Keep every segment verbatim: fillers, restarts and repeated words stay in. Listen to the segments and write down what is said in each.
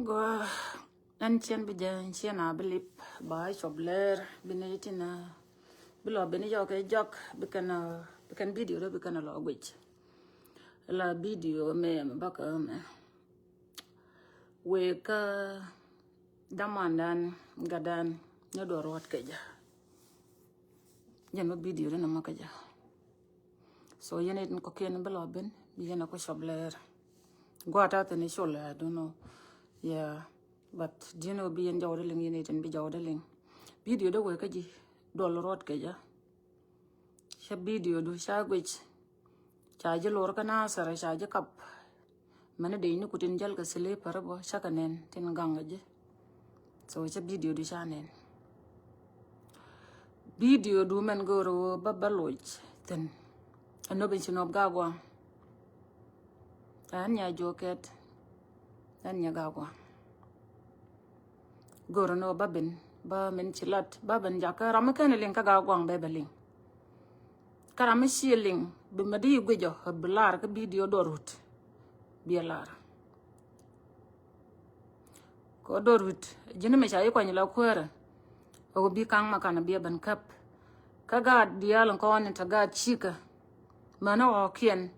Gua ɛn ciɛn bi jɛ ɛn ciɛn a bi lip ba cɔp lɛr bi ni tin a bi lɔ bi ni yɔk ɛ jɔk bi kɛn a bi kɛn video dɔ bi kɛn a lɔ guic. La video mɛ mɛ bak mɛ wek kä damandan gadan ni duɔr ruɔt kɛ jɛ. Jɛn bä video dɛ nɔmɔ kä jɛ. So yɛn it ni kɔkiɛn bi lɔ ben bi yɛn a ku cɔp lɛr. Gua̱a̱t a thin i col, I don't know. Yeah. But do you know bi yɛn jɔwdä liŋ, yɛn it in bi jɔwdä liŋ. Video dɛ wek kä ji̱ duɔl ruɔt kɛ jɛ. Cä video du ca guic. Ca ji̱ lor kä Nasir, ca ji̱ kap. Mɛn dee ni ku tin jäl kɛ slipper bä cä kɛ nɛn tin gaŋ kɛ ji̱. So cä video du ca nɛn. Video du mɛn go̱o̱r wä bä bä loc thin. Ɛn nop in ci nop ga guaŋ. Ɛn nya jokɛt. Ɛn nya ga guaŋ. Go̱o̱r ni wä bä bin bä min ci lat bä bin jakä ram mi kɛn liŋ kä ga guaŋ bɛ bɛ liŋ. Kä ram mi ci liŋ bi mɛ di guic ɔ bi lar kä video dɔ rut. Biɛ lar. Kɛ dor wit ji̱n mi ca yi kuany la kuäärä. Ɛ wä bi kaŋ ma kanɛ biɛ ben käp. Kä gaat diaal in kɔn in te gaat cikä. Mänä ɣɔɔkiɛn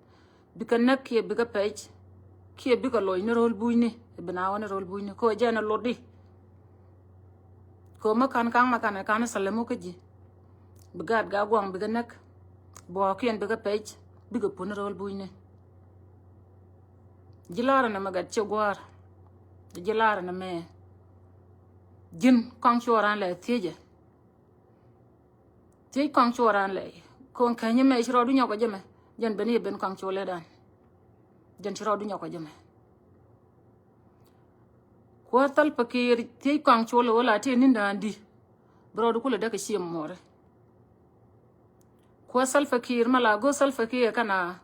bikɛ näk kiɛ bikɛ pɛc kiɛ bikɛ loc ni ro̱l bucni. Bi na wä ni ro̱l bucni kɛ wä jɛn ɛ lotdi. Kɛ wä mä ka̱n kaŋ ma kanɛ ka̱n ɛ thalɛ muk kä ji̱. Bi gaat ga guaŋ bikɛ näk. Bi ɣɔɔkiɛn bikɛ pɛc bikɛ pun ni ro̱l bucni. Ji̱ la̱rä nɛ mɛ gat ciɛ gua̱a̱r. Ji̱ la̱rä nɛ mɛ. Ji̱n kɔŋ cuɔ ran lɛ thiecɛ. Thiec kɔŋ cuɔ ran lɛ. Ko̱n kɛnyɛ mɛ ci rɔɔdu nyɔk ɔ jɛ mɛ. Jɛn ben i̱ ben kɔŋ cuɔ lɛ dan. Jɛn ci rɔɔdu nyɔk ɔ jɛ mɛ. Kuäär Salva Kiir thiec kɔaŋ col wä la ti ni̱n da̱a̱n di. Bi rɔɔdu kulɛ däk kɛ ciɛ mɔɔri. Kuäär Salva Kiir ma la go̱o̱r Salva Kiir kɛn a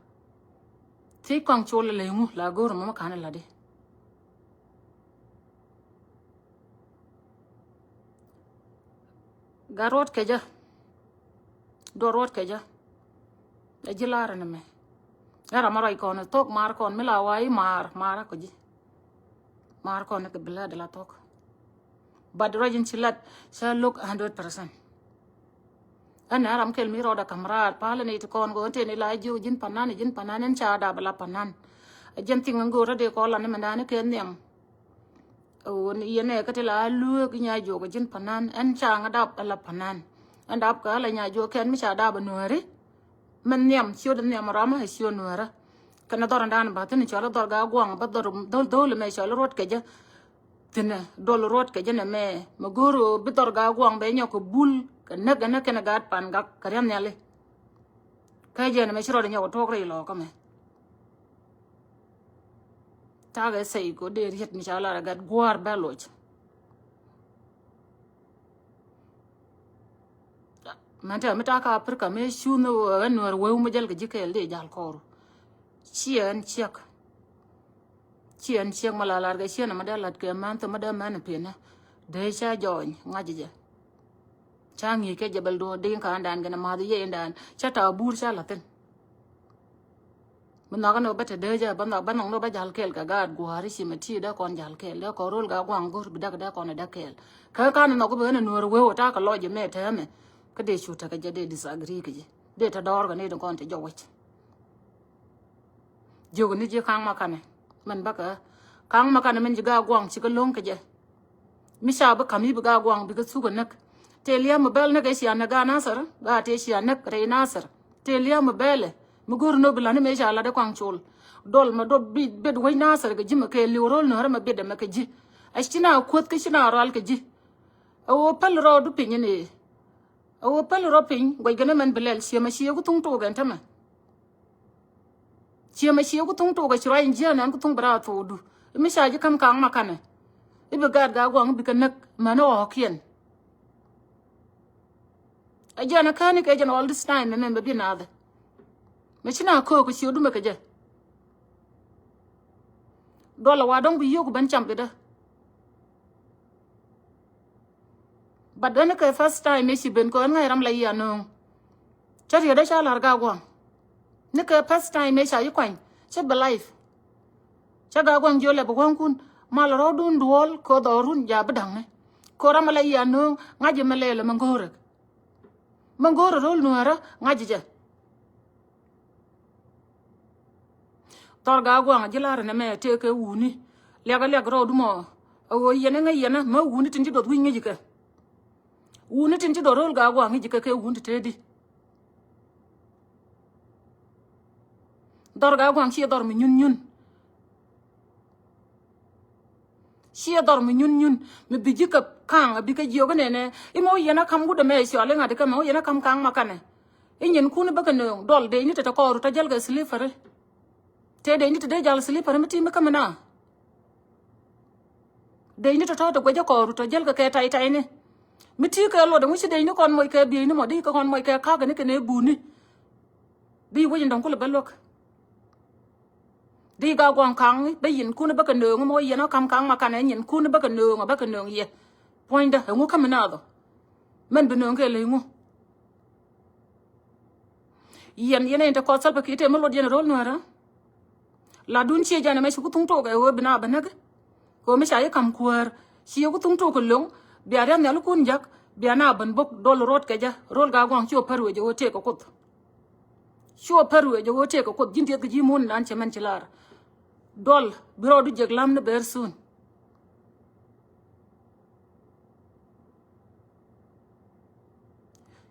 thiec kɔaŋ col lɛ ŋu la go̱o̱r mɔmɔ ka̱n latdi. Gat ruɔt kɛ jɛ. Duɔt ruɔt kɛ jɛ. Ɛ ji̱ la̱rä ni mɛ. Ɛ ram a ruac kɔn thok maar kɔn mi la wa i̱ maar maar a kɔ ji̱. Maar kɔn ni kɛ bi lät la thok. But ruac in ci lät cä lo̱k a hundred percent. Ɛn ɛ ram kɛl mi rɔɔdɛ ka̱m raar palä ni ti kɔn kɔ ɛn tëë ni la ji̱ ji̱n panan ji̱n panan ɛn ca dap la panan. Ɛ ji̱n thiŋ ŋo̱o̱rä dee kɔn la ni mɛ nani kɛ nhiam. Ɣöö ni yɛn ɛ kä ti la lueek i̱ nya jiök ɛ ji̱n panan ɛn ca ŋä dap ɛ la panan. Ɛn dap kä ɛ la nya jiök kɛn mi ca dap ɛ nuääri. Mɛ nhiam ciöt ɛ nhiam ɛ rɔmä ɛ ciöt nuäärä. Kɛn ɛ dhɔr ɛn dan ba thi̱n cɔl ɛ dhɔr ga guaŋ bä dhɔr dho̱l dho̱l ɛmɛ cɔl ɛ ruɔt kɛ jɛ. Thi̱n ɛ duɔl ruɔt kɛ jɛ nɛ mɛ mɛ go̱o̱r ɣöö bi dhɔr ga guaŋ bɛ nyɔk kɛ bul kɛ näk ɛ näk kɛn ɛ gaat pan gak kɛ ria̱n nhiali. Kä jɛ nɛ mɛ ci rɔɔdɛ nyɔk ɛ tuɔɔk rɛy lɔɔkä mɛ. Takɛ sɛy kɔ dee riet mi ca lar ɛ gat gua̱a̱r bɛ loc. Mɛn tɛ mi takä Africa mi cunh ɣän nuɛr weu mi jäl kɛ ji̱ kɛɛl dee jal kɔɔru. Ciɛ ɛn ciɛk. Ciɛ ɛn ciɛk ma la lar kɛ ciɛ nɛ ma dee lat kɛ mɛn thok ma dee mɛn pinɛ. Dee ca jɔɔny ŋa̱c jɛ. Ca ŋi̱i̱c kɛ jɛ bɛl duɔ̱ɔ̱r di̱i̱ŋ ka̱a̱ndan kɛn ma̱th yɛ indan ca ta̱a̱ buur ca la̱thin. Mi nhɔkä ni wä bä te dee jɛ bä nhɔk bä nhɔk ni wä bä jal kɛɛl kɛ gaat gua̱a̱ri ci mɛ ti dee kɔn jal kɛɛl dee kɔn rol gaa gua̱a̱ŋ go̱r bi däk dee kɔn däk kɛɛl. Kä kan nhɔk bä ɣän nuɔr wee wä ta̱a̱ kɛ lɔc jɛ mɛ tɛmɛ. Kä dee cu tekɛ jɛ dee disagree kɛ jɛ dee te dɔɔr kɛ ni dee kɔn te jɔwäc. Jiök ni ji̱ ka̱ŋ ma kanɛ mɛn bäkɛ ka̱ŋ ma kanɛ mɛn ji̱ gaa gua̱a̱ŋ ci kä lo̱ŋ kɛ jɛ. Mi ca bi ka̱m i̱ bi gaa gua̱a̱ŋ bi kä thuk ɛ näk. Tëë lia̱a̱ mi bɛl näk ɛ cia näk gaa Nasir gaa tëë cia näk rɛy Nasir. Tëë lia̱a̱ mi bɛlɛ mi go̱r ni bi la̱t ni mëë ca la̱t ɛ kɔaŋ col. Dɔl mɛ dɔl bi bet wec Nasir kɛ ji̱ mɛ kɛ liw ro̱l ni ɣärä mɛ bet ɛmɛ kɛ ji̱. Ɛ ci na kuäth kä ci na rual kɛ ji̱. Ɛ ɣöö päl rɔɔdu piny ni. Ɛ ɣöö päl rɔ piny guɛc gɛn ɛmɛn bi lɛl ciëmɛ cië ku thuŋ tok ɛn tämɛ. Ciëmɛ cië ku thuŋ tok ɛ ci ruac in jiɛn ɛn ku thuŋ bi raar thokdu. Mi ca ji̱ ka̱m ka̱a̱ŋ ma kanɛ i̱ bi gaat gaa gua̱a̱ŋ i̱ bi kɛ näk män ɛ ɣɔ̱ɔ̱kiɛn. Ɛ jɛn ɛ käni kɛ jɛn all this time ɛmɛn bɛ bi naath ɛ. Mɛ ci na köök ɛ ciö dumɛ kɛ jɛ. Duɔl ɛ wa dɔ̱ŋ bi yio̱k ben cam bi dä. But then kɛ first time ëë ci ben kɛ ɣän ŋa̱c ram la yian nööŋ. Cä riet dee ca la̱r gaa gua̱a̱ŋ. Ni kɛ first time ëë ca yi kuany cä bɛ life. Cä gaa gua̱a̱ŋ jiö lɛ bɛ wäŋkun. Mal rɔɔdun duɔl kɛ dhɔrun ja bi da̱ŋni. Kɛ ram ala yia nööŋ ŋa̱c jɛ mɛ lɛɛlɛ mɛ ŋo̱o̱rɛ. Mɛ ŋo̱o̱rɛ ro̱l nuäärä ŋa̱c jɛ. Thɔr Gaaguaŋ ji̱ lar nɛ mɛ tëëkɛ wuni. Liak a liak rɔɔdu mɔ. A ɣöö yɛn ŋäc yɛn mɛ wuni tin ci duɔth wi̱c ŋäc kɛ. Wuni tin ci dhɔr ro̱l Gaaguaŋ i̱ ji̱ kɛ kɛ wuni ti tëëdi. Dhɔr Gaaguaŋ ciɛ dhɔr mi nyun nyun. Ciɛ dhɔr mi nyun nyun mi bi ji̱ kɛ ka̱a̱ŋ a bi kɛ jiök inɛnɛ. Imɛ wä yɛn a ka̱m wut ɛmɛ cual iŋa̱t ikɛ mɛ wä yɛn a ka̱m ka̱a̱ŋ ma kanɛ. I̱ nyinkun bäkɛ nööŋ dɔl dee ni te te kɔɔru tɔ jäl kɛ slippery. Tëë dee ni te dee jal slippery mi ti mi kämi na. Dee ni te tɔ te guecä kɔɔru tɔ jäl kɛ kɛ tay tay ni. Mi ti kɛ luɔt ɛŋu ci dee ni kɔn moc kɛ biey ni mɔ di kɛ kɔn moc kɛ ka̱k ni kɛ ne buni. Di wec in dɔ̱ŋ kulɛ bä luäk. Di Gaaguaŋ ka̱ŋ bä yinkun bä kɛ nööŋ mɔ yɛn ɔ ka̱m ka̱ŋ ma kanɛ nyinkun bä kɛ nööŋ bä kɛ nööŋ yɛ. Puɔ̱nydä ɛŋu kämi na dhɔ. Mɛn bi nööŋ kɛ ley ŋu. Yɛn yɛn in te kɔth Salva Kiir te mi luɔt yɛn ro̱l nuäärä. La dun ciɛ janɛ mɛ ci ku thuŋ tok ɛ ɣöö bi na bä näk. Kɛ ɣöö mi ca yi kam kuäär ci yi ku thuŋ tok kɛ loŋ. Bia riath nhial kun jak bia na bän bok dol rot kɛ jɛ ro̱l Gaaguaŋ ci ɣöö pär wee jɛ ɣöö tëëk kɛ kuoth. Ci ɣöö pär wee jɛ ɣöö tëëk kɛ kuoth ji̱n dieth kɛ ji̱ mun dan cɛ mɛn ci lar. Dol bi rɔɔdu jek lam ni very soon.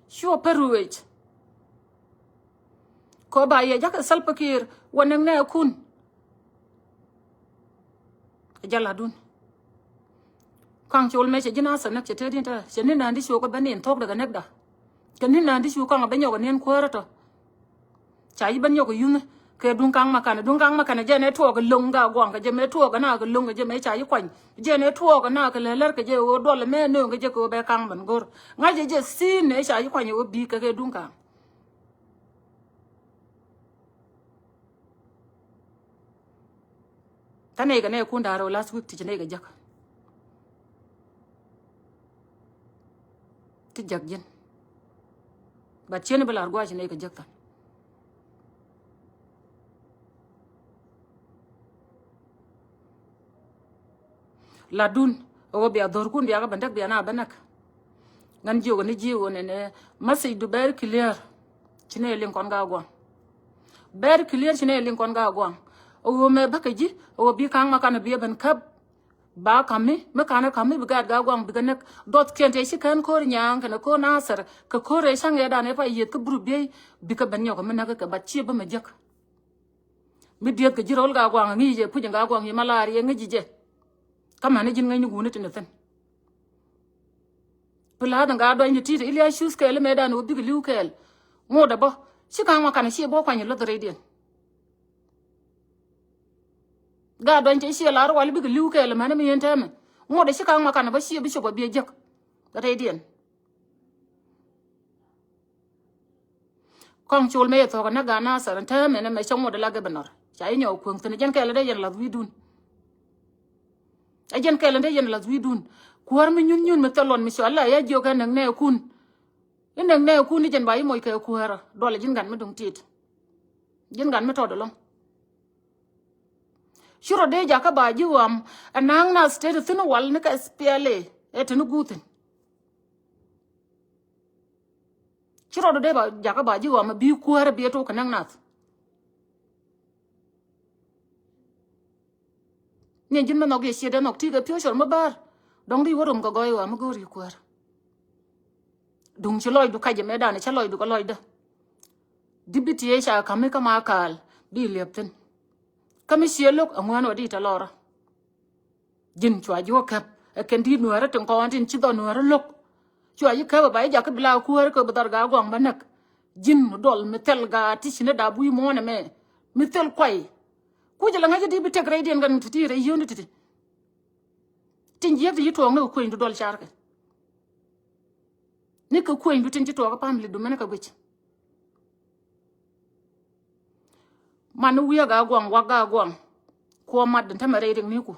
Cuɔ pär ruëëc. Kɔ ba yɛ jakä Salva Kiir wä näk nɛɛkun. Ɛ jɛ latdun. Kaŋ col mɛ cɛ ji̱n a thä näk cɛ tëëdiɛn tɛ cɛ ni nään di cuɔ kɛ bä ni in thuɔ̱k dɛ kɛ näkda. Kɛ ni nään di cu kaŋ a bä nyɔk ɛ ni in kuäärä tɔ. Ca yi bä nyɔk ɛ yunh kɛ duŋ kaŋ ma kanɛ duŋ kaŋ ma kanɛ jɛ nɛ tuɔɔk ɛ loŋ Gaaguaŋ kɛ jɛ mɛ tuɔɔk ɛ na kɛ loŋ kɛ jɛ mɛ ca yi kuany jɛ nɛ tuɔɔk ɛ na kɛ lɛ lär kɛ jɛ ɣöö duɔl mɛ nööŋ kɛ jɛ kɛ ɣöö bɛ kaŋ bän go̱r. Ŋa̱c jɛ jɛ thiin nɛ ca yi kuany ɣöö bi kɛ kɛ duŋ kaŋ. Kä nɛy kɛ nɛy kun da̱a̱r ɣöö last week ti ci nɛy kɛ jäk. Ti jäk ji̱n. But cieni bi lar gua̱a̱c nɛy kɛ jäk than. Latdun ɛ ɣöö bia dho̱rkun bia kɛ bä näk bia na bä näk. Ŋän jiök ni jiök ɣöö nɛnɛ message du very clear. Ci nɛy liŋ kɔn Gaaguaŋ. Very clear ci nɛy liŋ kɔn Gaaguaŋ. Ɛ ɣöö mɛ bäkɛ ji̱ ɛ ɣöö bi ka̱ŋ ma kanɛ bi ɛ ben käp. Ba ka̱mi mi kanɛ ka̱mi bi gaat Gaaguaŋ bikɛ näk. Dhuɔthkiɛn tëë ci kään ko̱r nyaaŋ kɛnɛ ko̱r Nathɛr kɛ ko̱r ëë cäŋ ëëdan ëë pa yiëth kä burup biey bikɛ ben nyɔk mi näk kɛ bat cië bä mɛ jiäk. Mi dieth kɛ ji̱ ro̱l Gaaguaŋ ŋi̱i̱c jɛ puc in Gaaguaŋ yi malaria ŋi̱i̱c jɛ. Kä mani ji̱n ŋäcni guuni tin thi̱n. Pi la̱a̱th in Gaa Duany ti ti̱i̱t ilia cuth kɛɛl imɛɛdan ɣöö bikɛ li̱w kɛɛl. Ŋot ɛ bä ci ka̱ŋ ma kanɛ ci bä kuany iluth rɛydiɛn. Gaa Duany cɛ ciɛ lar wal bikɛ li̱w kɛɛl mani mi yɛn tɛmɛ. Ŋot ɛ ci ka̱ŋ ma kanɛ bä ci bi cop a biɛ jiäk rɛydiɛn. Kɔŋ col mëë yɛ thuɔ̱k ɛ näk Gaa Nathɛr ɛn täämɛ nɛ mɛ cä ŋuɔ̱t ɛ la gɛ bɛ nɔr. Ca yɛ nyɔk kueŋ thi̱n ɛ jɛn kɛɛl ɛ dee yɛn lath wi̱i̱dun. Ɛ jɛn kɛɛl ɛ dee yɛn lath wi̱i̱dun. Kuäär mi nyun nyun mi thil luɔn mi cɔal la yɛ jiök ɛ näk nɛɛkun. I̱ näk nɛɛkun i̱ jɛn ba i̱ moc kɛ kuäärä duɔl ɛ ji̱n gat mi duŋ ti̱i̱t. Ji̱n gat mi tɔt ɛlɔ̱ŋ. Ci rɔ dee jakä ba ji̱ ɣɔam ɛ na̱a̱ŋ nath tëë ti thi̱n wal ni kɛ S P L A ɛ te ni guuthin. Ci rɔɔdu dee ba jakä ba ji̱ ɣɔam a bi kuäärä bi a tok kɛ näk nath. Ni ji̱n mi nhɔk yɛ ciɛ dee nhɔk ti kɛ pi̱w cɔr mi bäär. Dɔ̱ŋ di wä rom kɛ gɔɔy ɣɔam mi go̱o̱r yi kuäär. Duŋ ci lɔcdu kacɛ mɛ danɛ cä lɔcdu kɛ lɔcdä. Di bi ti ëë ca ka̱mi kä ma kaal bi liɛp thi̱n. Kä mi ciɛ lo̱k a ŋuään wä di tɛ lɔrä. Ji̱n cua ji̱ wä käp ɛ kɛn di̱i̱t nuäärä tin kɔn tin ci dhɔ nuäärä lo̱k. Cua ji̱ käp ɛ ba ji̱ jakä bi la kuäärä kɛ bi dhɔr Gaa Guaŋ bä näk. Ji̱n duɔl mi thil gaa ti ci ni dap wi̱i̱ muɔ̱ɔ̱n ɛmɛ mi thil kuay. Kucä lɛ ŋäcä di̱i̱t bi tëk rɛydiɛn kɛn ti̱ti̱ rɛy yio̱o̱ni ti̱ti̱. Tin jiäk ti ci tuɔɔk ni kɛ kuenydu duɔl carkɛ. Ni kɛ kuenydu tin ci tuɔɔk kä pamilidu mɛn kɛ guic. Man ni wi̱i̱ a Gaa Guaŋ wak Gaa Guaŋ. Kuɔ mat den tämɛ rɛy riŋ ni ku.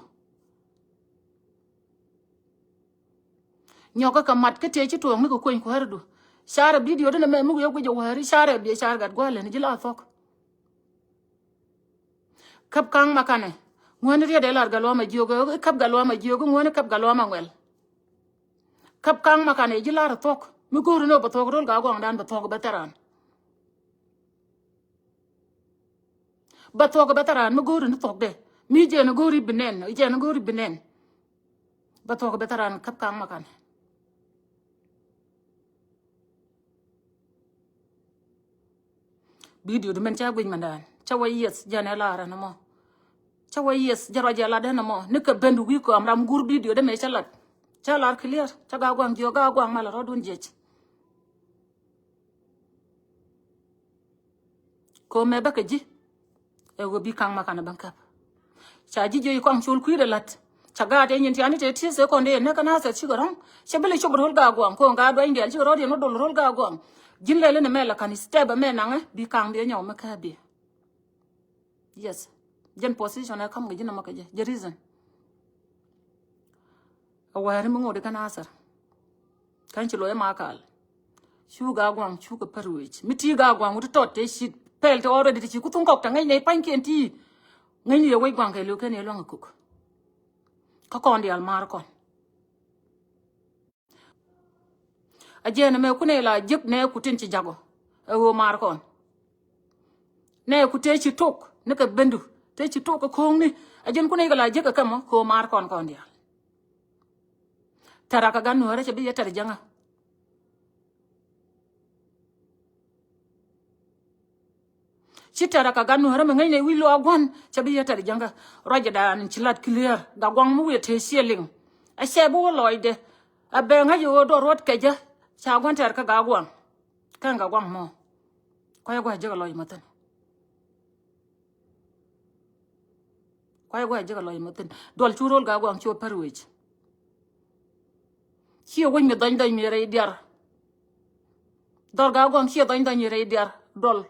Nyɔkä kɛ mat kä tëë ci tuɔɔk ni kɛ kueny kuääridu. Carɛ bidio den ɛmɛ mi wi̱i̱ a guic a wäri carɛ biɛ car gat gua̱a̱lɛ ni ji̱ la thuɔ̱k. Käp ka̱ŋ ma kanɛ Ŋuäni riet ɛ lar Gatluak Majiök, käp Gatluak Majiök, ŋuäni käp Gatluak Maŋuɛl. Käp Kaŋ Makan ɛ ji̱ lar thuɔ̱k. Mi go̱o̱ri ni ɣöö bɛ thuɔ̱k ro̱l Gatluak Guaŋdan, bɛ thuɔ̱k bɛ thɛran. Bɛ thuɔ̱k bɛ thɛran mi go̱o̱ri ni thuɔ̱kdɛ. Mi jɛn go̱o̱ri bi nɛn, jɛn go̱o̱ri bi nɛn. Bɛ thuɔ̱k bɛ thɛran käp Kaŋ Makan. Video di mɛn ca guic mɛn dan ca wä yes jɛn ɛ lar ɛn ɛmɔ. Ca wä yes jɛ ruac ɛ lat ɛn ɛmɔ ni kɛ ben di wi̱i̱ kɔam ram gur video di mɛ ca lat. Ca lar clear ca Gatluak Guaŋ jiök Gatluak Guaŋ malɛ rɔ̱dun jiɛc. Kɛ ɣöö mɛ bä kɛ ji̱. Ɛ ɣöö bi Kaŋ Makan ɛ ben käp. Ca ji̱ jiök i̱ kɔaŋ col kui̱dɛ la̱t. Ca gaat ɛ nyin tiani tëë ti̱eth ɛ kɔn dee ɛ näk kä Nathɛr cikɛ rɔ̱ŋ. Cɛ bi lɛ cop ro̱l Gatluak Guaŋ kɔn gaat duany diaal cikɛ rɔ̱ diɛn wä dol ro̱l Gatluak Guaŋ. Ji̱n lɛl inɛ mɛ la ka̱n step ɛmɛ naŋɛ bi Kaŋ bi ɛ nyɔk mi käp biɛ. Yes. Jɛn position ɛ ka̱m kɛ ji̱n ɛmɔ kɛ jɛ. Jɛ reason. A wäri mi ŋot ikä Nathɛr. Ka̱n ci lo̱c ɛ Makal. Cu Gatluak Guaŋ cukɛ pär wec. Mi ti Gatluak Guaŋ wut tɔt tëë ci pɛl tëë already ti ci ku thuŋ kɔk tɛ ŋäcnɛ i̱ pa̱nykiɛn ti. Ŋäcni yɛ wec Guaŋ kɛ li̱w kɛn yɛ lua̱ŋ ɛ kök. Kä kɔn diaal maar kɔn. A jɛn ɛmɛ kunɛ la jek nɛ ku tin ci jakɔ. Ɛ ɣöö maar kɔn. Nɛ ku tëë ci tok ni kɛ bendu tëë ci tok kɛ ko̱o̱ŋni. A jɛn kunɛ kɛ la jek kɛ kɛmɔ kɛ ɣöö maar kɔn kɔn diaal. Tɛ̈rä kɛ gat Nuäärä cɛ bi yɛ tɛ̈r jäŋä. Ci tɛ̈rä kɛ gat Nuäärä mi ŋäcnɛ wi̱i̱ luaak gua̱n cɛ bi yɛ tɛ̈r jäŋä. Ruacdan ci lat clear Gatluak Guaŋ mi wi̱i̱ tëë ciɛ liŋ. A cɛ bi wä lɔcdɛ. A bɛ ŋäc ɣöö duɔr ruɔt kɛ jɛ ca gua̱n tɛ̈r kä Gatluak Guaŋ. Kɛn Gatluak Guaŋ mɔ. Kua̱c gua̱c jek a lɔc mɔ thi̱n. Kua̱c gua̱c jek a lɔc mɔ thi̱n. Duɔl cu ro̱l Gatluak Guaŋ cu pär wec. Ciɛ wec mi dhɔny dhɔny mi rɛy diar. Duɔl Gatluak Guaŋ ciɛ dhɔny dhɔny mi rɛy diar. Duɔl.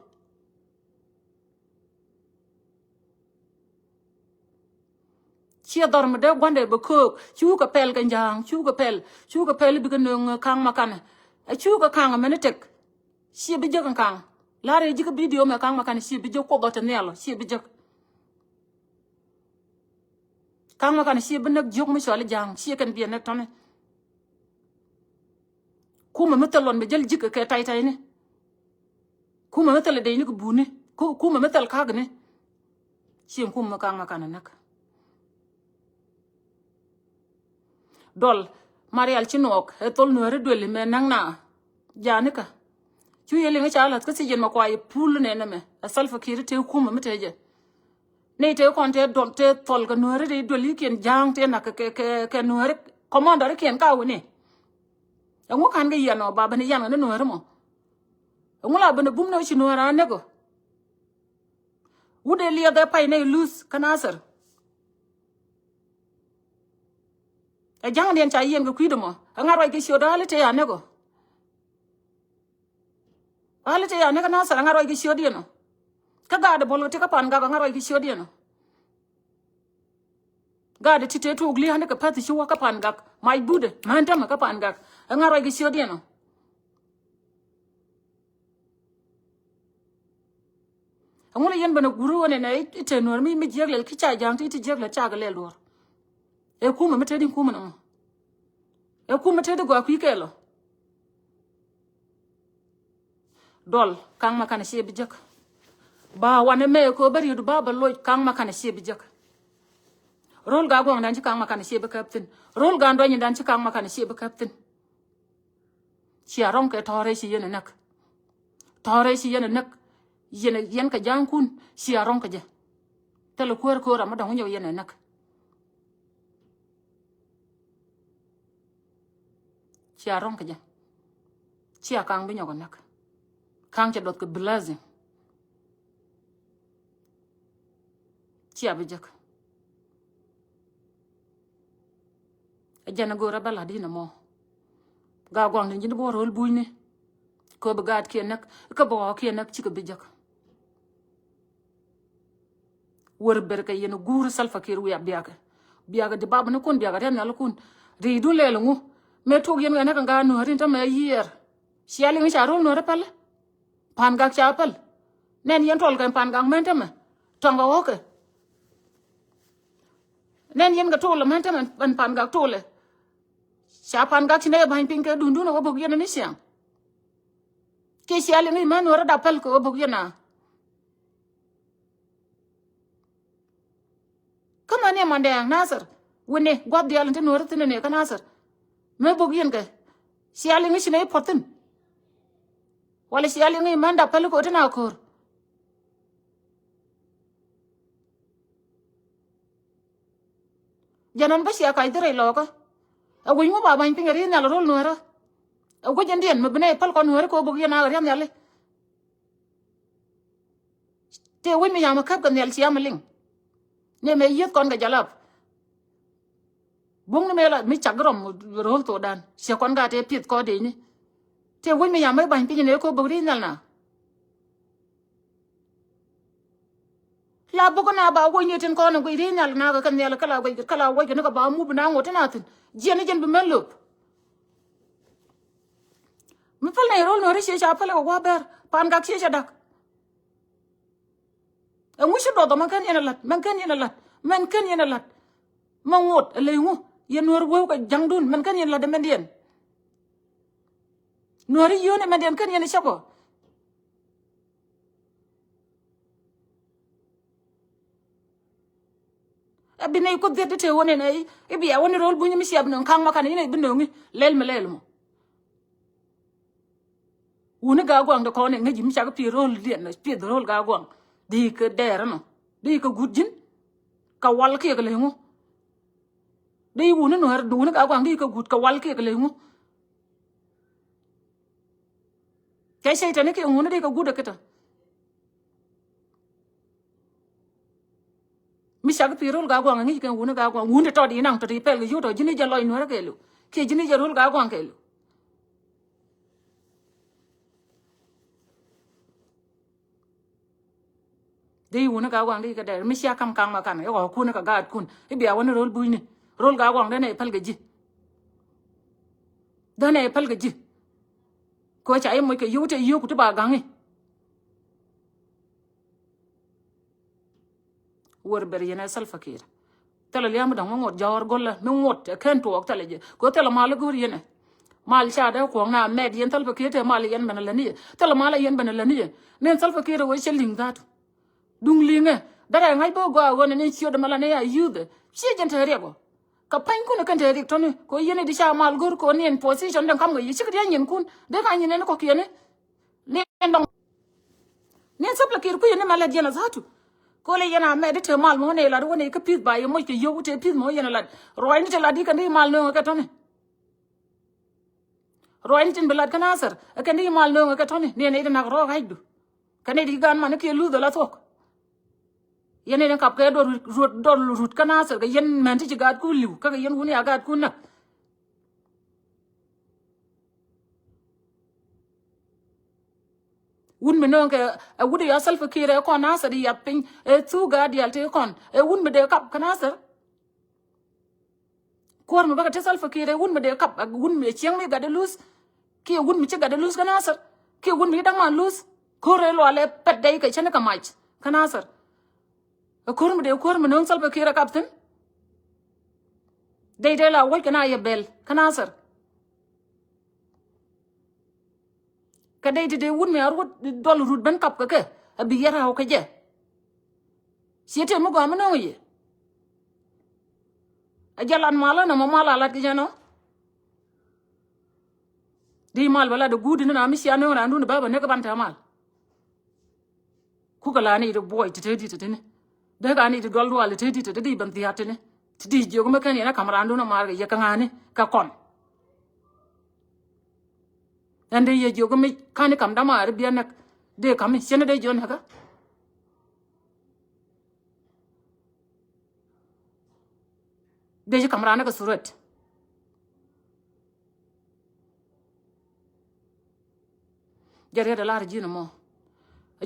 Ciɛ dhɔr mi dee gua̱ndɛ bɛ köök. Cukɛ pɛl kɛ ja̱a̱ŋ, cukɛ pɛl. Cukɛ pɛl bikɛ nööŋ Kaŋ Makan. Ɛ cukɛ Kaŋ mɛn tek. Ciɛ bi jek Kaŋ. La̱r ɛ ji̱ kä video mɛ Kaŋ Makan ciɛ bi jek Kuoth ɔ te nhial ɔ ciɛ bi jek. Kaŋ Makan ciɛ bi näk jiök mi cɔal i̱ ja̱a̱ŋ ciɛ kɛn biɛ näk tɔ̱ni. Kumɛ mi thil luɔn bɛ jäl ji̱k kɛ tay tayni. Kumɛ mi thil dee ni kɛ buuni. Ku-, kumɛ mi thil ka̱a̱kni. Cieŋ kumɛ mi Kaŋ Makan näk. Duɔl Marial ci nuɔɔk ɛ thol Nuääri duëli mɛ näk na. Ja̱a̱nikä. Cu yɛ liŋ ca la̱th kä thiec yɛn mɛ kuay pul nɛnɛ mɛ. Ɛ Salva Kiir tëë kumɛ mi tëë jɛ. Nɛy tëë kɔn tëë duɔl tëë thol kɛ Nuääri tëë duëlikiɛn ja̱a̱ŋ tëë nak kɛ, kɛ, kɛ, kɛ Nuääri. Kɔmandarikiɛn ka wini. Ɛŋu ka̱n kɛ yɛn ɔ ba ben yan kɛ ni Nuääri mɔ. Ɛŋu la ben ɛ bum ni ɔ ci Nuääri a näk ɔ. Wut ɛ liɛth ɛ pay nɛy luth kä Nathɛr. Ɛ ja̱ŋdiɛn ca yiɛn kɛ kui̱dɛ mɔ. Ɛ ŋa̱t ruac kɛ ciöt ɛ ɣa̱li tëë a näk ɔ. Ɣa̱li tëë a näk kä Nathɛr ɛ ŋa̱t ruac kɛ ciötdiɛn ɔ. Kä gaat ɛ buɔl kɛ ti kä Pangak ɛ ŋa̱t ruac kɛ ciötdiɛn ɔ. Gaat ɛ ti tëë tuɔɔk li̱a̱ndɛ kɛ päth ci wä kä Pangak. Mac butdɛ män tämɛ kä Pangak ɛ ŋa̱t ruac kɛ ciötdiɛn ɔ. Ɛŋu la yɛn ben a guur ɣän ɛn ɛ i̱ te Nuäär mi, mi jiäk lɛl ki ca ja̱a̱ŋ ti, ti jiäk lɛl ca kɛ lɛl duɔ̱ɔ̱r. Ɛ kumɛ mi te di kumɛ nɔmɔ. Ɛ kumɛ te di gɔaa kui̱ kɛɛl ɔ. Duɔl Kaŋ Makan cie bi jek. Ba wanɛ mɛ ko bä riet ba bä loc Kaŋ Makan cie bi jek. Rol ga guɔŋdan ci Kaŋ Makan cie bi käp thin. Rol ga duɔnydan ci Kaŋ Makan cie bi käp thin. Cia rɔŋ kɛ tɔrɛ ci yɛn ɛ näk. Tɔrɛ ci yɛn ɛ näk. Yɛn, yɛn kɛ ja̱a̱ŋkun cia rɔŋ kɛ jɛ. Thilɛ kuäär ko̱o̱r amä dɔ̱ŋ nyɔk yɛn ɛ näk. Cia rɔ̱ŋ kɛ jɛ. Cia Kaŋ bi nyɔk ɛ näk. Kaŋ cɛ duɔth kɛ blessing. Cia bi jek. Ɛ jɛn ɛ go̱o̱rä bä la̱t inɛ mɔ. Gaa guaŋni ji̱n bi wä ro̱l bunyni. Kɛ bi gaatkiɛn näk kä bi ɣɔɔkiɛn näk cikɛ bi jek. Wër ber kɛ yɛn guur Salva Kiir wiak biakɛ. Biakɛ di bab ni kun biakɛ riɛn nhial kun. Ri dun lɛl ŋu. Mɛ tuk yɛn wɛn ni kɛ gaa Nuääri ni tämɛ yiɛɛr. Cia liŋ ca rol Nuääri päl. Pangak ca päl. Nɛn yɛn tuɔl kɛ Pangak mɛn tämɛ. Tɔŋ kɛ ɣɔkɛ. Nɛn yɛn kɛ tolɛ mɛn te mɛn pan gak tolɛ. Ca pan gak ci nɛ yɛ ba̱ny piny kɛ dundun ɛ wä bok yɛn ni ciaŋ. Kiɛ cia liŋ i̱ män wä rɔ dap päl kɛ wä bok yɛn a. Kä män yɛ mandɛ Nasir wi̱ni gua̱th diaal in te nuɔ̱ɔ̱ri thi̱n ni kä Nasir. Mɛ bok yɛn kɛ cia liŋ i̱ ci nɛ i̱ puɔ̱th thi̱n. Wala cia liŋ i̱ män dap päl kɛ wä te na ko̱r. Jɛn ɣän bä cia kac dhirɛ ilɔɔkä. Ɛ wi̱c ŋu ba ba̱ny piny ɛ ri̱i̱n nhial ro̱l nueerä. Ɛ wi̱c ɛn diɛn mi bi nɛ ipäl kɔn nueerä kɛ ɣöö bok yɛn a ɣä riath nhiali. Tëë wi̱c mi yam ɛ käp kɛ nhial cia mi liŋ. Nɛ mɛ yieth kɔn kɛ jalap. Buŋ ni mɛ la mi cak rɔm ro̱l thokdan ciɛ kɔn ka tëë pieth kɔɔdecni. Tëë wi̱c mi yam ɛ ba̱ny piny nɛ kɛ ɣöö bok ri̱i̱n nhial na. La buk na ba wony ni tin kɔn guic ri nhial na kɛ nhial kɛ la guic kɛ la wec kɛ ni kɛ ba mup na ŋot tin a thin. Jiɛn ni jɛn bi mɛn lop. Mi päl na irol ni ri cie ca päl kɛ wa bɛr pan gak cie ca dak. Ɛŋu ci duɔth ɔ mɛn kɛn yɛn ɛ lat mɛn kɛn yɛn ɛ lat mɛn kɛn yɛn ɛ lat. Mɛ ŋot ɛ ley ŋu yɛn nuɔr weu kɛ jaŋdun mɛn kɛn yɛn lat ɛ mɛn diɛn. Nuɔr i̱ yio̱n ɛ mɛn diɛn kɛn yɛn ɛ cäpɔ. Ɛ bi nɛy kuoth dhiet ti te wen ɛn ɛ i̱ bia wen i̱ ro̱l buny mi ciap nöŋ ka̱ŋ ma kan i̱ nɛy bi nöŋi lɛl mi lɛl mɔ. Wuni Gaaguaŋ ti kɔn ɛ ŋäci mi cak pieth ro̱l diɛn pieth ro̱l Gaaguaŋ di kɛ dɛɛr ɛnɔ di kɛ guut ji̱n. Kɛ wal kiɛ kɛ ley ŋu di wuni nuɛr wuni Gaaguaŋ di kɛ guut kɛ wal kiɛ kɛ ley ŋu. Kɛ cɛy tɛni kiɛ ŋuni di kɛ guut ɛ ki̱tɛ. Mi cak pi̱i̱ rol Gaaguaŋ ɛ ŋi̱c kɛn wuni Gaaguaŋ wuni tɔt inaŋ tɔt ipɛl kɛ yut tɔ ji̱n i̱ jɛ lɔc nuɛrä kɛɛliw kiɛ ji̱n i̱ jɛ rol Gaaguaŋ kɛɛliw. Dee i̱ wuni Gaaguaŋ dee i̱ kɛ dɛr mi cia kam kaŋ ma kan i̱ ɣɔɔkun i̱ kɛ gaatkun i̱ bia wä ni rol bucni rol Gaaguaŋ dee nɛ i̱ päl kɛ ji̱. Dee nɛ i̱ päl kɛ ji̱. Kɛ ɣöö ca i̱ moc kɛ yio̱w te yio̱w ku ti ba gaŋi. Wär ber yɛn ɛ Salva Kiir. Thilɛ lia̱a̱ mi dɔ̱ŋ mi ŋot jɔ̱ɔ̱r go̱lä mi ŋot ɛ kɛn tuɔɔk thilɛ jɛ kɛ thilɛ mal i̱ go̱o̱r yɛn ɛ. Mal ca dee kuɔ̱ŋ na mɛt yɛn Salva Kiir te mal yɛn ben ɛ läni yɛ thilɛ mal ɛ yɛn ben ɛ läni yɛ. Nen Salva Kiir ɛ wee cɛ li̱ŋ dhaatu. Duŋ li̱ŋɛ derɛ ŋa̱c bä gɔaa ɣöö nɛ ni ciöt ɛmɛ la ni a youth ɛ ciɛ jɛn te riɛk ɔ. Kɛ pa̱nykun ɛ kɛn te riɛk tɔ̱ni kɛ ɣöö yɛn ɛ di ca mal go̱o̱r kɛ ɣöö ni ɛn position den ka̱m kɛ yiëë cikɛ dia̱ nyinkun dee ka nyin ɛn kɔ̱kiɛni. Ni ɛn dɔŋ ni ɛn Salva Kiir kui̱ ni mɛ lɛt yɛn a dhatu. Kol i̱ yɛn a mɛ di te mal mɔ ni lat wä ni kä pi̱th ba yɛ moc kɛ yio̱w te pi̱th mɔ yɛn a lat. Ruac ni te lat di kɛn di mal nööŋ kɛ tɔ̱ni. Ruac ni tin bi lat kä Nasir ɛ kɛn di mal nööŋ kɛ tɔ̱ni ni ɛn i̱ di nak rɔɔk ɣa̱cdu. Kɛn i̱ di gan man ni kiɛ luth ala thuɔ̱k. Yɛn i̱ di kap kɛ dɔr rut dɔr rut kä Nasir kɛ yɛn mɛn ti ci gaatkun li̱w kä kɛ yɛn wuni a gaatkun näk. Wun mi nööŋ kɛ ɛ wut i̱ ya Salva Kiir ɛ kɔn Nasir i̱ yap piny ɛ thuk gaat diaal ti kɔn ɛ wun mi dee kap kä Nasir. Kuäär mi bäkɛ ti Salva Kiir ɛ wun mi dee kap ɛ wun mi cieŋ mi gatdɛ luth. Kiɛ wun mi ci gatdɛ luth kä Nasir kiɛ wun mi ci däŋ man luth. Ko̱r ɛ lualɛ pɛt dɛy kɛ cäni kɛ mac kä Nasir. Ɛ ko̱r mi dee kuäär mi nööŋ Salva Kiir ɛ kap thi̱n. Dɛy dee la wäc kɛ na yɛ bɛl kä Nasir. Kɛ dɛy ti dee wut mi a ruɔt dɔl rut ben kap kɛ kɛ a bi yɛ raw kɛ jɛ. Ciɛ tëë mi gɔaa mi nööŋ yɛ. A jɛ lat mal ɣän ɛmɔ mal a lat kɛ jɛ nɔ. Di mal bɛ lat a guut ni na mi cia nööŋ raan dun bä bɛ ni kɛ ban tɛ mal. Kukɛ la ni ti buɔy ti te di ti ti ni. Dee ka ni ti dual dual ti te di ti ti di ben thia̱a̱t ti ni. Ti di jiök mi kɛn yɛn a kam raan dun a mar kɛ yɛ kɛ ŋa̱a̱ni kɛ kɔn. Ɛn dee yɛ jiök mi kani kam dama ri biɛ nɛk dee kam mi ciɛn dee jiök nɛkä. Dee ji̱ kam raan nɛk kɛ thuret. Jɛ riet ɛ lar ji̱n ɛmɔ.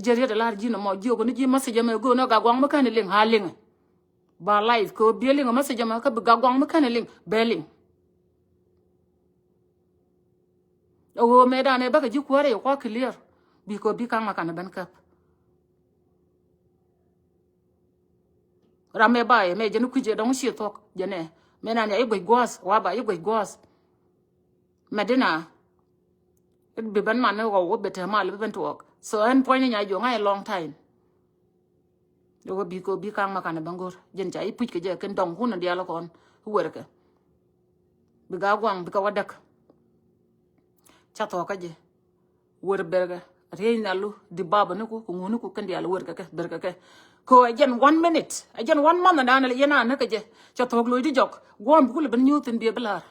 Jɛ riet ɛ lar ji̱n ɛmɔ jiök ni ji̱ message ɛmɛ go̱o̱n ɛ Gaaguaŋ mi kɛn liŋ a liŋ. Ba live kɛ ɣöö biɛ liŋ ɛ message ɛmɛ kä bi Gaaguaŋ mi kɛn liŋ bɛ liŋ. Ɛ ɣöö mëëdan ɛ bäkɛ ji̱ kuäärɛ yɛ kua clear. Bi kɛ ɣöö bi ka̱ŋ ma kanɛ ben käp. Ram mɛ ba yɛ mɛ jɛn kui̱c ɛ dɔ̱ŋ ci thuɔ̱k jɛn ɛ. Mɛ nan ya i̱ guec gua̱a̱th wa ba i̱ guec gua̱a̱th. Mɛ dina. It bi ben man ni ɣɔw wä bi te mal bi ben tuɔɔk. So ɛn puɔ̱ny ni nya juɔ̱ŋ a long time. Wä bi ko bi kaŋ ma kanɛ ben go̱r jɛn ca i̱ puc kɛ jɛ kɛn dɔŋ kun dial kɔn. Wär kɛ. Bi ga guaŋ bi ka wä däk. Ca thɔɔkä jɛ. Wër berkɛ riey nalu di baba ni ku ku ŋuni ku kɛn dial wër kɛ kɛ berkɛ kɛ. Ko a jɛn one minute a jɛn one month dan yɛn a ni kɛ jɛ. Ca thɔɔk loc di jɔk guam bi kul ben nyuth in bi bi lar.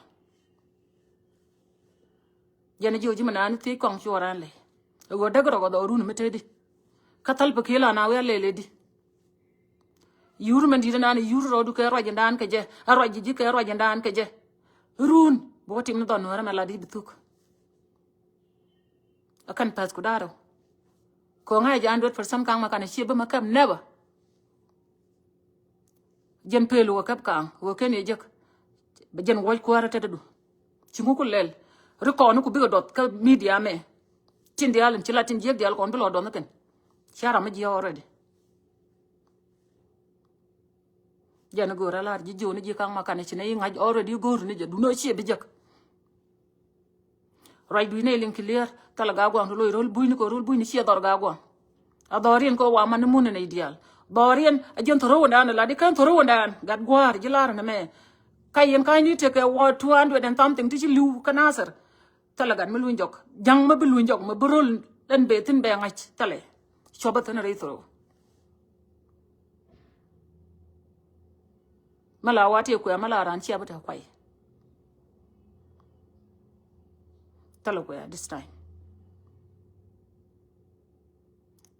Jɛn jiw ji̱ mi naan thiec kɔŋ cuɔran lɛ. Ɣöö däk rɔk a dhɔrun mi tedi. Kä thal pekil an a wi̱i̱ a lɛl edi. Yur mɛn di̱t naan yur rɔɔdu kɛ ruac in daan kɛ jɛ a ruac ji̱ ji̱ kɛ ruac in daan kɛ jɛ. Run bä wä tim ni dhɔn nuɔrɛ mɛ lat i̱ bi thuk. A kɛn path ku da̱rɛ. Ko̱ŋ a jɛ hundred percent kaŋ ma kanɛ cie bä ma kɛp never. Jɛn pel wä kɛp kaŋ wä ken yɛ jek. Bɛ jɛn wuɔc kuäärä tetdä du. Ci ŋu ku lɛl ri kɔn ku bikɛ duɔth kä media mɛ. Tin diaal in ci la tin jiek diaal kɔn bi lɔ duɔth ni kɛn. Cia ram mi jiɛ already. Jɛn go̱o̱r a lar ji̱ jiw ni ji̱ kaŋ ma kanɛ ci ni i̱ ŋa̱c already go̱o̱r ni jɛ du ni cie bi jek. Ruac dui̱c nɛy liŋ clear thilɛ gaa gua̱a̱ŋ ti loc ro̱l bunyni kɛ ro̱l bunyni ciɛ dhɔr gaa gua̱a̱ŋ. A dhɔriɛn kɛ wa man ni mun nɛy diaal. Dhɔriɛn a jiɛn thɔrɔ wändan a lat i̱ kɛn thɔrɔ wändan gat gua̱a̱r ji̱ lar nɛmɛ. Ka yɛn ka̱ny ni tekɛ wa two hundred and something ti ci li̱w kä Nasir. Thilɛ gat mi luny jɔk ja̱ŋ mi bi luny jɔk mi bi ro̱l ɛn bɛ thi̱n bɛ ŋa̱c thilɛ. Cuɔpä thi̱n rɛy thɔrɔ. Mä la wa tiɛ kuɛ mä la ran cia bä te kuay. Thilɛ kuɛ this time.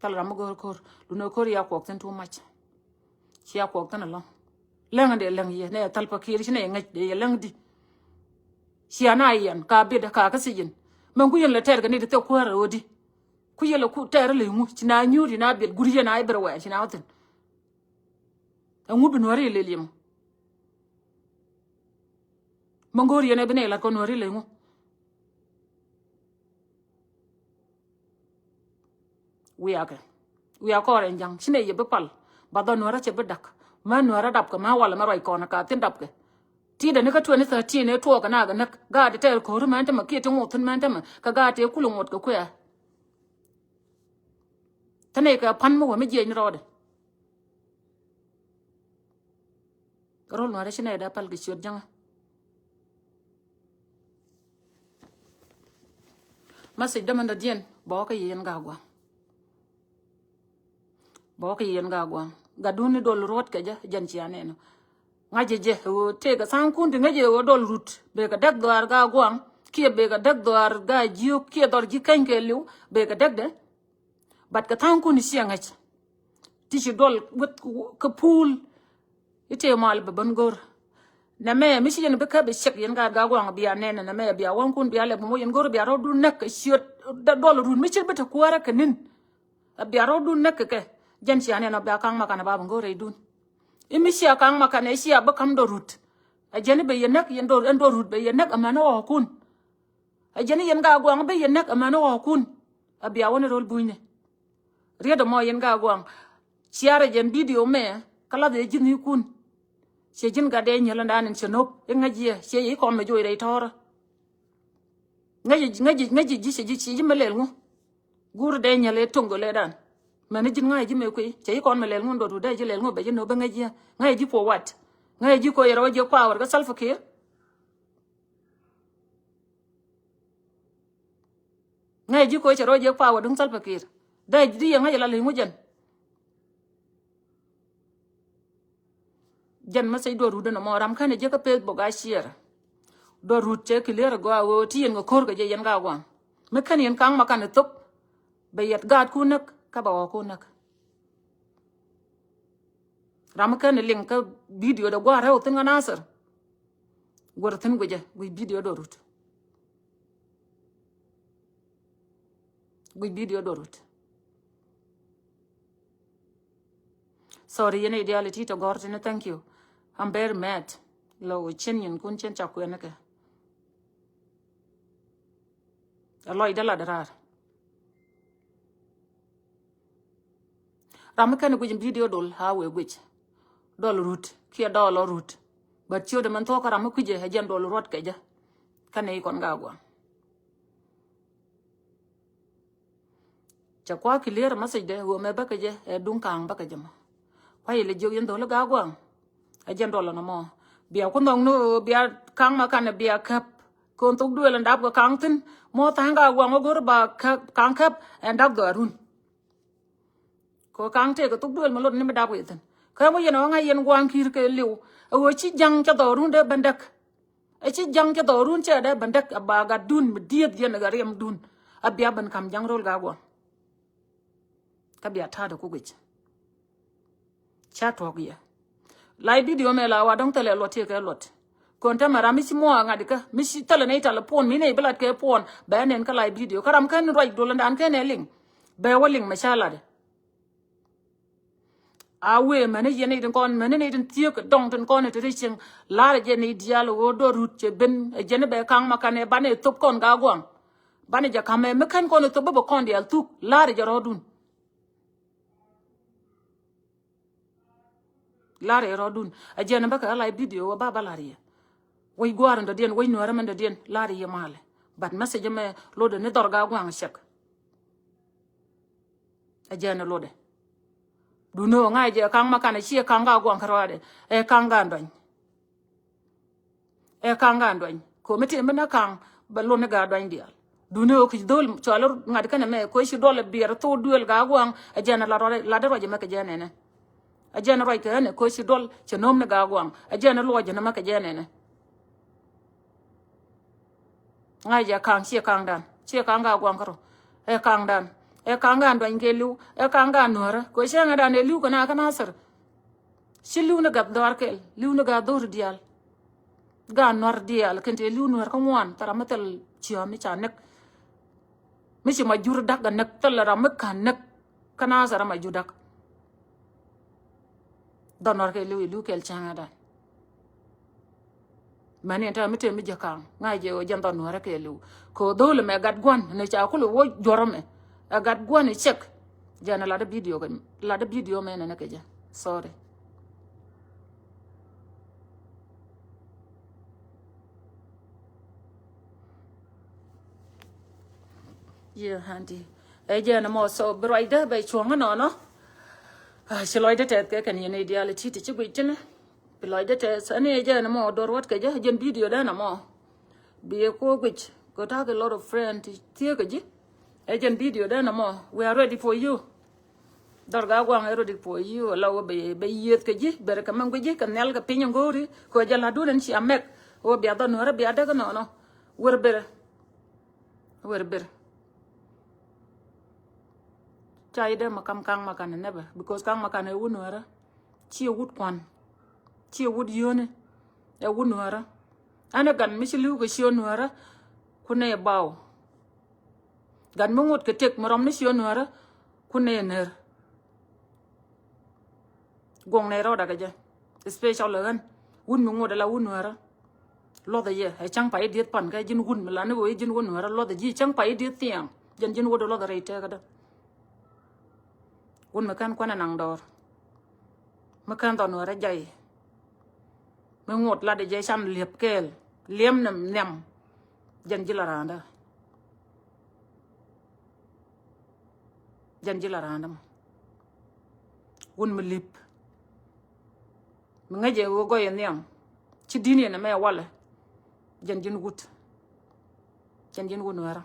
Thilɛ ram mä go̱o̱r ko̱r lunɛ ko̱r ya kuɔk thin too much. Cia kuɔk thin alɔŋ. Lɛŋ dee lɛŋ yɛ nɛ thal pa kiɛr ci nɛ ŋäc dee yɛ lɛŋ di. Cia na yɛn ka bit ka kä sijin. Mɛn ku yɛn lɛ tɛɛr kɛ ni di thɛ kuäär ɛ ɣöö di. Ku yɛn lɛ ku tɛɛr lɛ ŋu ci na nyuur ci na biɛt gur yɛn a i̱ bɛr wɛɛr ci na wä thin. Ɛŋu bi nuɔ̱ri ilil yim. Mä ŋo̱o̱r yɛn ɛ bi nɛ lat kɔ nuɔ̱ri ilil ŋu. Wiakɛ wiak kɔɔr ɛn ja̱ŋ ci nɛ yɛ bi pal. Ba dhɔ nuɔ̱rä cɛ bi dak mä nuɔ̱rä dapkɛ mä walɛ mä ruac kɔn ɛ ka thin dapkɛ. Ti dɛ ni kä twenty thirteen ɛ tuɔɔk ɛ nak ɛ näk gaat ɛ tɛɛr ko̱ri mɛn tämɛ kiɛ ti ŋuɔth thin mɛn tämɛ kɛ gaat ɛ kul ɛ ŋuɔth kɛ kuɛ. Thin ɛ kɛ pan mi wä mi jiɛc ni rɔɔdɛ. Rol nuɔrɛ ci nɛ da pal kɛ ciöt jaŋä. Message dämän dɔ̱diɛn bɔɔkä yien ga gua̱a̱ŋ. Bɔɔkä yien ga gua̱a̱ŋ. Gatdun ni dol ruɔt kɛ jɛ jɛn cia nɛnɔ. Ŋa̱cɛ jɛ ɣöö tëëkɛ tha̱a̱ŋkun ti ŋäcɛ ɣöö dol rut bekɛ däk dhɔaar ga gua̱a̱ŋ kiɛ bekɛ däk dhɔaar ga jiök kiɛ dhɔr ji̱ keny kɛ li̱w bekɛ däkdɛ. But kɛ tha̱a̱ŋkun ciɛ ŋäc. Ti ci duɔl weth kä puul. I̱ tëë mal bɛ bän go̱r. Nɛmɛ mi ci yɛn bi käp i̱ cɛk yɛn gaat ga gua̱a̱ŋ bia nɛn nɛmɛ bia wäŋkun bia lɛp mɔ yɛn go̱r bia rɔɔdun näk kɛ ciöt. Duɔl run mi ci bi te kuäärä kɛ ni̱n. Bia rɔɔdun näk kɛ kɛ jɛn cia nɛn ɔ bia ka̱ŋ ma kanɛ bapɛ go̱r rɛydun. I̱ mi cia ka̱ŋ ma kanɛ cia bi ka̱m dɔ rut. Ɛ jɛn i̱ bɛ yɛ näk yɛn dɔ rut bɛ yɛ näk ɛmɛn ɣɔɔkun. Ɛ jɛn i̱ yɛn gaat gua̱a̱ŋ bä yɛn näk ɛmɛn ɣɔ̱ɔ̱kun. Ɛ bia wä ni ro̱l bunyni. Riet ɛmɔ yɛn gaat gua̱a̱ŋ. Ciarɛ jɛn bidio mɛ kä lath yɛ ji̱n ikun. Ciɛ ji̱n gat dee nyɛl ɛndan in cɛ nop i̱ ŋäc yɛ ciɛ yɛ ikɔn mɛ joc rɛy tɔ̱rä. Ŋäc ŋäc ŋäc ji̱ ciɛ ji̱ ciɛ ji̱ mɛ lɛl ŋu. Guur dee nyɛl ɛ toŋ gölɛ dan. Mɛn i̱ ji̱n ŋa̱c ji̱ mɛ kuiy cɛ ikɔn mɛ lɛl ŋu dɔt wut dee ji̱ lɛl ŋu bɛ ji̱ nop bä ŋäc yɛ ŋäc ji̱ puɔ wat. Ŋäc ji̱ koc yɛ rɔ jiɛ power kä Salva Kiir. Ŋäc ji̱ koc cɛ rɔ jiɛ power duŋ Salva Kiir. Dee di yɛ ŋäc la liŋ wä jɛn. Jɛn message duɔ rut ɛn ɛmɔ ram kɛn jiɛ kä Facebook a share. Duɔ rut cɛ clear gɔaa ɣöö ti yɛn kɛ ko̱r kɛ jɛ yɛn ka gua̱a̱ŋ. Mi kɛn yɛn ka̱ŋ ma kan ɛ thop. Bɛ yɛt gaatkun näk kä bɛ ɣɔɔkun näk. Ram mi kɛn liŋ kä bidio dɛ gua̱a̱r rɛw thi̱n kä Nasir. Gua̱a̱r thi̱n guicɛ guic bidio dɔ rut. Guic bidio dɔ rut. Sorry yɛn idiality tɔ gɔr tini, thank you. I'm very mad. Lo cin nyin kun cin ca kuɛn kɛ. A lɔcdä lat raar. Ram mi kɛn guic bidio dol a wee guic. Duɔl rut kiɛ dɔɔl ɔ rut. But ciötdɛ mɛn thuɔ̱k kä ram mi kui̱cɛ ɛ jɛn duɔl ruɔt kɛ jɛ. Kä nɛy kɔn Gaaguaŋ. Cɛ kua clear message dɛ ɣöö mɛ bäkɛ jɛ ɛ duŋ ka̱a̱ŋ bäkɛ jɛ mɔ. Kua yɛ lɛ jiök yɛn dho̱l i̱ Gaaguaŋ. Ɛ jɛn duɔl ɛnɔ mɔ. Bia ku nhɔk ni ɣöö bia ka̱a̱ŋ ma kanɛ bia käp. Kɛ ɣöö thok duëël ɛn dap kɛ ka̱a̱ŋ thi̱n mɔ tha̱a̱ŋ Gaaguaŋ ɣä go̱r ba käp ka̱a̱ŋ käp ɛn dap dhɔaarun. Kɛ ɣöö ka̱a̱ŋ tëëkɛ thok duëël mi lot ni mi dap kɛ thi̱n. Kä mɔ yɛn ɣä ŋa̱c yɛn gua̱a̱ŋ ki̱i̱r kɛ li̱w. Ɛ ɣöö ci ja̱ŋ cɛ dhɔaarun dee ben däk. Ɛ ci ja̱ŋ cɛ dhɔaarun cɛ dee ben däk ɛ ba gatdun mi dieth yɛn ɛ gat riɛmdun. Ɛ bia ben ka̱m ja̱ŋ röl Gaaguaŋ. Kä bia ta̱a̱dɛ ku guic. Ca tuɔ̱k yɛ. Live video mɛ la wa dɔ̱ŋ thilɛ luɔt tiɛ kɛ luɔt. Kɔn täämɛ ram mi ci muɔ ŋa̱t kä mi ci thilɛ nɛy telephone mi nɛy bi lat kɛ phone bɛ nɛn kä live video kä ram kɛn ruac duɔl ɛn dan kɛn ɛ liŋ. Bɛ wä liŋ mɛ ca latdɛ. A wee mɛni yɛn nɛy tin kɔn mɛni nɛy tin thiek dɔŋ tin kɔn ɛ te ri cieŋ. La̱rɛ jɛ nɛy diaal ɣöö dɔ̱r rut cɛ ben ɛ jɛn bɛ ka̱ŋ ma kanɛ banɛ thop kɔn Gaaguaŋ. Banɛ jɛ ka̱mɛ mi kɛn kɔn ɛ thop bä bɛ kɔn diaal thuk la̱rɛ jɛ rɔɔdun. La̱r yɛ rɔɔdun. Ɛ jɛn bä kɛ ɣä live video wä ba bä la̱r yɛ. Wec gua̱a̱r in dɔ̱diɛn, wec nuäärä mɛn dɔ̱diɛn la̱r yɛ malɛ. But message mɛ lotdɛ ni dhɔr Gaaguaŋ cɛk. Ɛ jɛn lotdɛ. Duundɛ ɣöö ŋa̱c jɛ ka̱ŋ ma kanɛ ciɛ ka̱ŋ Gaaguaŋ kärɔaadɛ. Ɛ ka̱ŋ Gaanduany. Ɛ ka̱ŋ Gaanduany. Ko̱ mi tëë mi na ka̱ŋ bɛ lon ni Gaanduany diaal. Duundɛ ɣöö ki̱c dho̱l cɔal ŋa̱t kɛnɛ mɛ ko̱ ci duɔl ɛ biɛɛr thok duëël Gaaguaŋ. Ɛ jɛn ɛ lat ruac, latdɛ ruac ɛmɛ kɛ jɛn ɛnɛ. Ɛ jɛn ɛ ruac kɛ ɛnɛ ko̱ ci duɔl cɛ no̱o̱m ni Gaaguaŋ. Ɛ jɛn ɛ luɔc ɛnɛ mɛ kɛ jɛn ɛnɛ. Ŋa̱c jɛ ka̱ŋ ciɛ ka̱ŋdan. Ciɛ ka̱ŋ Gaaguaŋ kärɔ. Ɛ ka̱ŋdan. Ɛ ka̱ŋ Gaanduany kɛ li̱w. Ɛ ka̱ŋ Gaanuäärä. Ko̱ cäŋɛ dan ɛ li̱w kɛ na kä Nasir. Ci li̱w ni gat dhɔaar kɛl, li̱w ni gat dho̱r diaal. Gat nua̱r diaal kɛn tëë li̱w nuäär kä ŋuan thil ram mi thil ciɔ̱ɔ̱m mi ca näk. Mi ci ma jur da̱k a näk thil ram mi ka̱n näk. Kä Nasir ram ma jur da̱k. Dhɔr nua̱r kɛ li̱w i̱ li̱w kɛl cäŋɛ dan. Mɛn in tɛmɛ mi tëë mi jɛ ka̱ŋ ŋa̱c jɛ ɣöö jɛn dhɔr nuäärä kɛ li̱w. Kɛ ɣöö dho̱o̱l ɛmɛ gat gua̱n ni ca kulɛ wä juɔ̱r ɛmɛ. Ɛ gat gua̱n i̱ cɛk. Jɛn ɛ latdä video kɛ, latdä video mɛ nɛnɛ kɛ jɛ. Sorry. Yɛ hanti. Ɛ jɛn ɛmɔ so bi ruacdä bɛ cuɔ̱ŋ ɛnɔnɔ. Ci lɔcdä tɛth kɛ kɛn yɛn i̱ diaal i̱ ti̱ti̱ ci guic tinɛ. Bi lɔcdä tɛth ɛn i̱ jɛn ɛmɔ dɔr wät kɛ jɛ jɛn video dɛn ɛmɔ. Bi ɛ kuɔ guic kɛ ta̱a̱ kɛ lot of friend ti thieekä ji̱. Ɛ jɛn video dɛn ɛmɔ we are ready for you. Dhɔr Gaaguaŋ ɛ ready for you. Ala wä bɛ, bɛ yieth kɛ ji̱ ber kɛ mɛn guic ji̱ kɛ nhial kɛ piny ɛn go̱o̱ri kɛ jɛ la̱tdun ɛn cia mɛk. Wä bia dhɔr nuäärä bia däk ɛnɔnɔ. Wer ber. Wer ber. Ca yi dee ma kam ka̱ŋ ma kanɛ nɛpɛ because ka̱ŋ ma kanɛ ɛ wut nuäärä. Ciɛ wut kuan. Ciɛ wut yio̱o̱ni. Ɛ wut nuäärä. Ɛn ɛ gat mi ci li̱w kɛ ciöt nuäärä. Kun ɛ baw. Gat mi ŋot kɛ tëk mi rɔm ni ciöt nuäärä. Kun ɛ ner. Guɔ̱ŋ nɛ rɔɔdɛ kɛ jɛ. Especially ɣän wut mi ŋot ala wut nuäärä. Luɔthɛ yɛ ɛ cäŋ pay i̱ dieth pan kɛ ji̱n wut mi la ni ɣöö i̱ ji̱n wut nuäärä luɔthɛ ji̱ cäŋ pay i̱ dieth thiaŋ. Jɛn ji̱n wut luɔthɛ rɛy tɛɛkädä. Wut mi kɛn kuɛn ɛ naŋ dɔɔr. Mi kɛn dhɔn wärä jay. Mi ŋot latdɛ jɛ cam liɛp kɛɛl liɛm ni nhiam. Jɛn ji̱ la ra̱a̱ndä. Jɛn ji̱ la ra̱a̱ndä mɔ. Wut mi li̱p. Mi ŋäcɛ ɣöö gɔyɛ nhiam. Ci di̱n yɛn ɛmɛ walɛ. Jɛn ji̱n wut. Jɛn ji̱n wut nuäärä.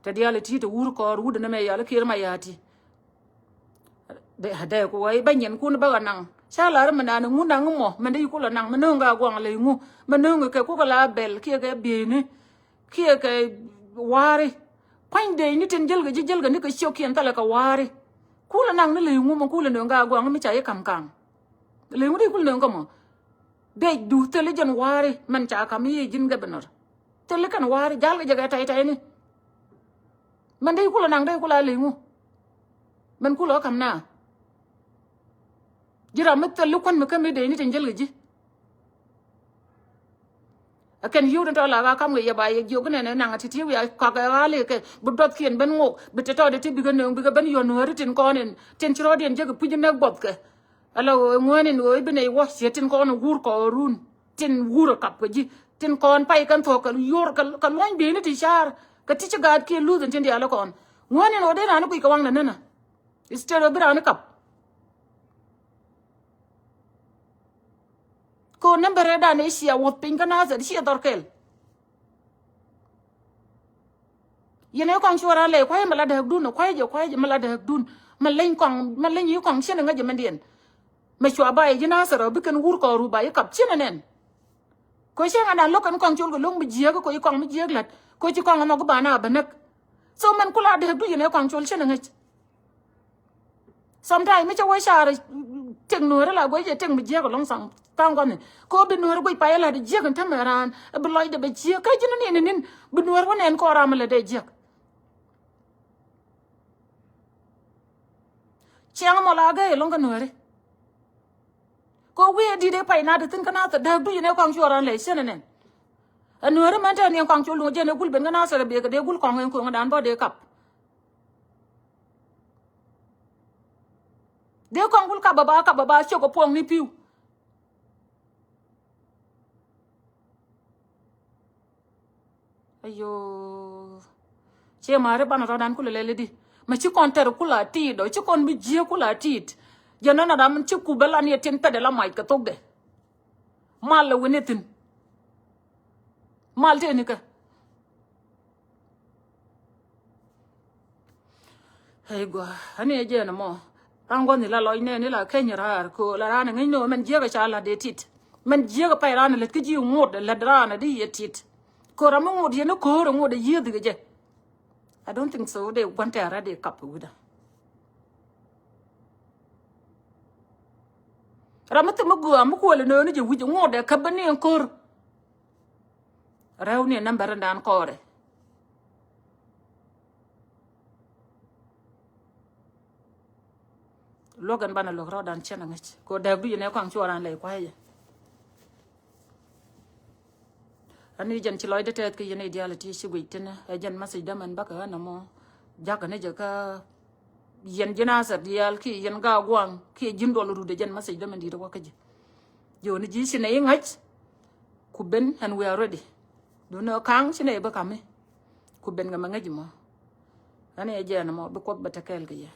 Te diaal ɛ ti̱i̱t ɛ wur kɔɔr wut ɛn ɛmɛ yal i̱ kiɛɛr ma ya̱a̱ti. Dee, dee ku wee bä nyɛn kun bä ɣä naŋ. Ca lar mi naan ŋu naŋ mɔ mɛn dee yi kulɛ naŋ mi nööŋ Gaaguaŋ ley ŋu. Mi nööŋ kɛ kukɛ la bɛl kiɛ kɛ bieyni. Kiɛ kɛ wa̱a̱ri. Pua̱ny dee ni tin jälkɛ ji̱ jälkɛ ni kɛ ciökiɛn thilɛ kɛ wa̱a̱ri. Kulɛ naŋ ni ley ŋu mi kulɛ nööŋ Gaaguaŋ mi ca yi ka̱m ka̱ŋ. Ley ŋu dee kulɛ nööŋ kä mɔ. Dee du thil i̱ jɛn wa̱a̱ri mɛn ca ka̱m i̱ ji̱n governor. Thil i̱ kɛn wa̱a̱ri ja̱l kɛ jɛ kɛ tɛy tɛyni. Mɛn dee kulɛ naŋ dee kulɛ a ley ŋu. Mɛn kulɛ ɣä ka̱m na. Ji̱ ram mi thil i̱ kuän mi käm i̱ dee ni tin jäl kɛ ji̱. Ɛ kɛn yio̱w ni tɔ̱ la ɣä kam kɛ yɛ ba yɛ jiök inɛnɛ naŋ ɛ ti̱ti̱ wi̱i̱ a kɔak ɛ ɣa̱l i̱ kɛ bi duɔthkiɛn ben ŋok bi te tɔɔdɛ ti bikɛ nööŋ bikɛ ben yɔ̱n nuääri tin kɔn in tin ci rɔɔdiɛn jek i̱ puc inɛ guɔthkɛ. Ala ɣöö ŋuääni ni ɣöö i̱ bi nɛy wä ciɛ tin kɔn wur kɔɔrun. Tin wur ɛ kap kɛ ji̱. Tin kɔn pay kɛn thuɔ̱k kɛ yor kɛ, kɛ luɔ̱ny bi̱i̱ni ti ca̱a̱r. Kɛ ti ci gaatkiɛn luth in tin diaal ɛ kɔn. Ŋuääni ni ɣöö dee raan i̱ guic kɛ waŋdɛ nänä. Instead ɣöö bi raan i̱ kap. Kɛ ɣöö nɛmbɛrɛ dan ëë ciɛ wuɔth piny kä Nathɛr ciɛ dhɔr kɛl. Yɛn ɛ kɔŋ cuɔ raan lɛ kuay mɛ la dääkdun, kuay jɛ, kuay jɛ mɛ la dääkdun. Mɛ leny kɔŋ, mɛ leny yi kɔŋ cin ŋäc jɛ mɛndiɛn. Mɛ cua ba yɛ ji̱ Nathɛr ɔ bi kɛn wur kɔɔru ba yi kap cin ɛ nɛn. Kɛ cɛ ŋa dan lo̱k kɛn kɔŋ col kɛ lo̱k mi jiääk kɛ yi kɔŋ mi jiääk la̱t. Kɛ ci kɔŋ ɛmɔ gi ba na bɛ näk. So mɛn kula dääkdu yɛn ɛ kɔŋ col cin ɛ ŋäc. Sometime mi cä wee car tëk nuɔ̱ɔ̱ri la guec jɛ tëk mi jiäk ɛlɔ̱ŋ sam tha̱a̱ŋ gɔ̱ni. Kɛ ɣöö bi nuɔ̱ɔ̱ri guec pay ɛ la̱t jiäk in tämɛ raan ɛ bi lɔcdɛ bɛ jiäk kä ji̱n ni ni̱n ni̱n bi nuɔ̱ɔ̱ri wä nɛn kɔɔr ram ɛ lät dee jiäk. Ciɛŋ mɔ la gäi ɛlɔ̱ŋ kä nuɔ̱ɔ̱ri. Kɛ ɣöö wi̱i̱ ɛ di̱t ɛ pay na ti thi̱n kä Nathɛr dääk duc in ɛ kɔaŋ cuɔɔr ran lɛ cien ɛ nɛn. Ɛ nuɔ̱ɔ̱ri mɛn te ni ɛ kɔaŋ cuɔl duŋ jɛn ɛ gul ben kä Nathɛr ɛ biɛ kɛ dee gul kɔaŋ ɛ ko̱ŋ dan bä dee kap. Dee kɔn wul kap bɛ ba kap bɛ ba ciök kɛ puɔ̱ŋ ni pi̱w. Ayo. Ciɛ ma̱a̱ri banɛ rɔ̱dan kulɛ lɛl i̱di. Mɛ ci kɔn tɛr kula ti̱i̱t ɔ ci kɔn bi jiääk kula ti̱i̱t. Jɛ nɔnɔ ram ci kup bɛ lan yɛ tin pɛt ɛ la mac kɛ thokdɛ. Mal lɛ wen ithin. Mal tëë nikä. Hey gua, ani ɛ jɛn ɛmɔ. Ran guɔ̱n ni la lɔc nɛɛni la keny raar ko la ran ɛ ŋäc ni ɣöö mɛn jiäk ɛ ca la̱t dee tit. Mɛn jiäk ɛ pay ran ɛ lät kä ji̱ ŋot ɛ lät ran ɛ di yɛ tit. Ko ram mi ŋot yɛn ni ko̱o̱r ɛ ŋot ɛ yiëëth kɛ jɛ. I don't think so. Dee gua̱n tɛ̈rä dee kap wi̱dä. Ram mi thim mi gɔaa mi kuɔl inööni jɛ wi̱c ŋuɔ̱t dee käp bä ni ɛn ko̱r. Rɛw ni nambɛr in dan kɔɔrɛ. Luɔk ɛn banɛ luɔk rɔɔdan cɛn aŋäc kɛ ɣöö dääk duc inɛ kɔaŋ cuɔɔran lɛy kuayɛ. Ani jɛn ci lɔcdä tɛth kä yɛn i̱ diaal iti ci guic tinä ɛ jɛn message dämɛn bäkɛ ɣän ɛmɔ. Jakä ni jɛ kä yɛn ji̱n Nathɛr diaal kiɛ yɛn Gaaguaŋ kiɛ ji̱n duɔl rut ɛ jɛn message dämɛn di̱t ɛ wä kä ji̱. Ji̱ ɣän ji̱ ci nɛy i̱ ŋäc ku ben and we are ready. Duundɛ ka̱ŋ ci nɛy bä ka̱mi ku ben kɛ mɛ ŋäc mɔ. Ani ɛ jɛn ɛmɔ bi Kuoth bɛ te kɛɛl kɛ yɛ.